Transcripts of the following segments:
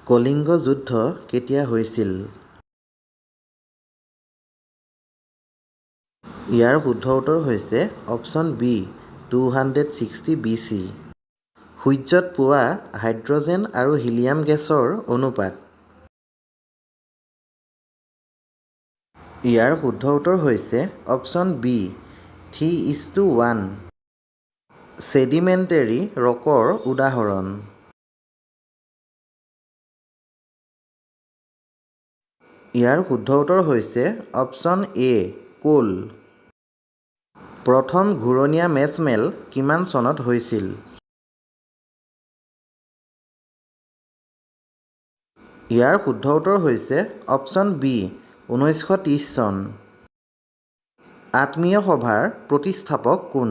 কলিংগ যুদ্ধ কেতিয়া হৈছিল? ইয়াৰ শুদ্ধ উত্তৰ হৈছে option B, 260 BC। সূৰ্যত পোৱা হাইড্ৰজেন আৰু হিলিয়াম গেছৰ অনুপাত? ইয়াৰ শুদ্ধ উত্তৰ হৈছে option B, 3:1। Sedimentary ৰকৰ উদাহৰণ? ইয়াৰ শুদ্ধ উত্তৰ হৈছে অপশ্যন এ, কোল। প্ৰথম ঘূৰণীয়া মেজমেল কিমান চনত হৈছিল? ইয়াৰ শুদ্ধ উত্তৰ হৈছে অপশ্যন বি, 1930 চন। আত্মীয় সভাৰ প্ৰতিষ্ঠাপক কোন?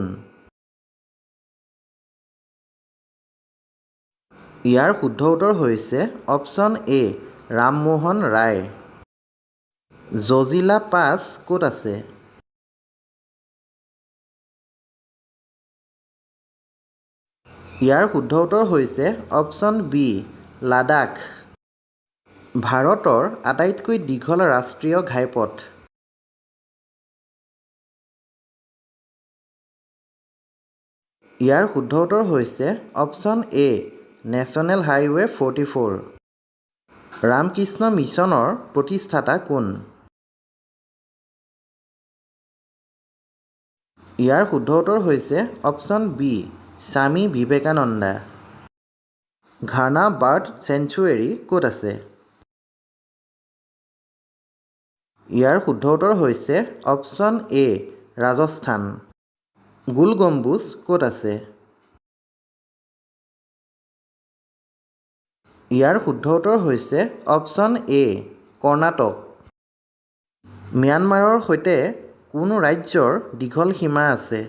ইয়াৰ শুদ্ধ উত্তৰ হৈছে অপশ্যন এ, ৰামমোহন ৰায়। জজিলা পাছ ক'ত আছে? ইয়াৰ শুদ্ধ উত্তৰ হৈছে অপশ্যন বি, লাডাখ। ভাৰতৰ আটাইতকৈ দীঘল ৰাষ্ট্ৰীয় ঘাইপথ? ইয়াৰ শুদ্ধ উত্তৰ হৈছে option A, National Highway 44। Ramakrishna মিছনৰ প্ৰতিষ্ঠাতা কোন? ইয়াৰ শুদ্ধ উত্তৰ হৈছে option B, Swami Vivekananda. Ghana bird sanctuary ক'ত আছে? ইয়াৰ শুদ্ধ উত্তৰ হৈছে অপশ্যন এ, ৰাজস্থান। গোল গম্বুজ ক'ত আছে? ইয়াৰ শুদ্ধ উত্তৰ হৈছে অপশ্যন এ, কৰ্ণাটক। ম্যানমাৰৰ সৈতে কোন ৰাজ্যৰ দীঘল সীমা আছে?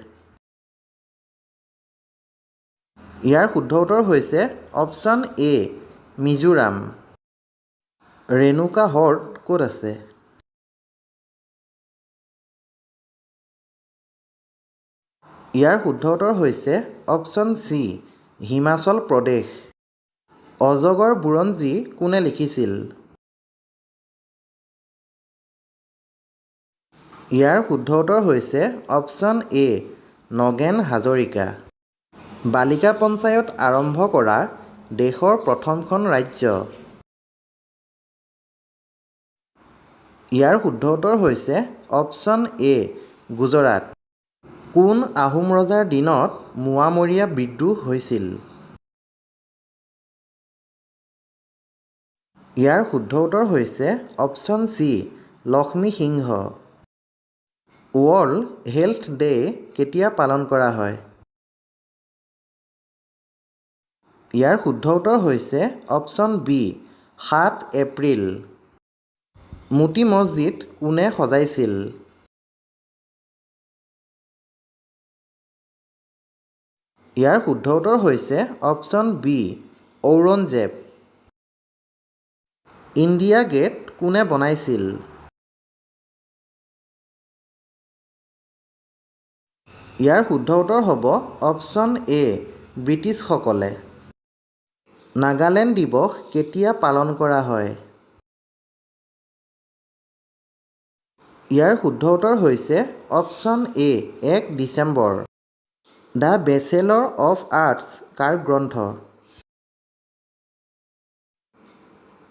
ইয়াৰ শুদ্ধ উত্তৰ হৈছে অপশ্যন এ, মিজোৰাম। ৰেণুকা হ্ৰদ ক'ত আছে? ইয়াৰ শুদ্ধ উত্তৰ হৈছে অপশ্যন চি, হিমাচল প্ৰদেশ। অজগৰ বুৰঞ্জী কোনে লিখিছিল? ইয়াৰ শুদ্ধ উত্তৰ হৈছে অপশ্যন এ, নগেন হাজৰিকা। বালিকা পঞ্চায়ত আৰম্ভ কৰা দেশৰ প্ৰথমখন ৰাজ্য? ইয়াৰ শুদ্ধ উত্তৰ হৈছে অপশ্যন এ, গুজৰাট। কোন আহোম ৰজাৰ দিনত মোৱামৰীয়া বিদ্ৰোহ হৈছিল? ইয়াৰ শুদ্ধ উত্তৰ হৈছে option C, Lakshmi Singha. World health day কেতিয়া পালন কৰা হয়? ইয়াৰ শুদ্ধ উত্তৰ হৈছে অপশ্যন বি, 7 এপ্ৰিল। মোতি মছজিদ কোনে সজাইছিল? ইয়াৰ শুদ্ধ উত্তৰ হৈছে option B, Aurangzeb. India Gate কোনে বনাইছিল? ইয়াৰ শুদ্ধ উত্তৰ হ'ব অপশ্যন এ, ব্ৰিটিছসকলে। নাগালেণ্ড দিৱস কেতিয়া পালন কৰা হয়? ইয়াৰ শুদ্ধ উত্তৰ হৈছে option A, 1 December. The bachelor of arts কাৰ গ্ৰন্থ?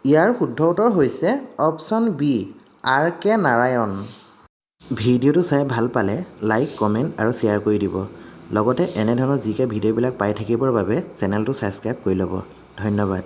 ইয়াৰ শুদ্ধ উত্তৰ হৈছে অপশ্যন বি, আৰ কে নাৰায়ণ। ভিডিঅ'টো চাই ভাল পালে লাইক, কমেণ্ট আৰু শ্বেয়াৰ কৰি দিব। লগতে এনেধৰণৰ জি কে ভিডিঅ'বিলাক পাই থাকিবৰ বাবে চেনেলটো ছাবস্ক্ৰাইব কৰি ল'ব। ধন্যবাদ।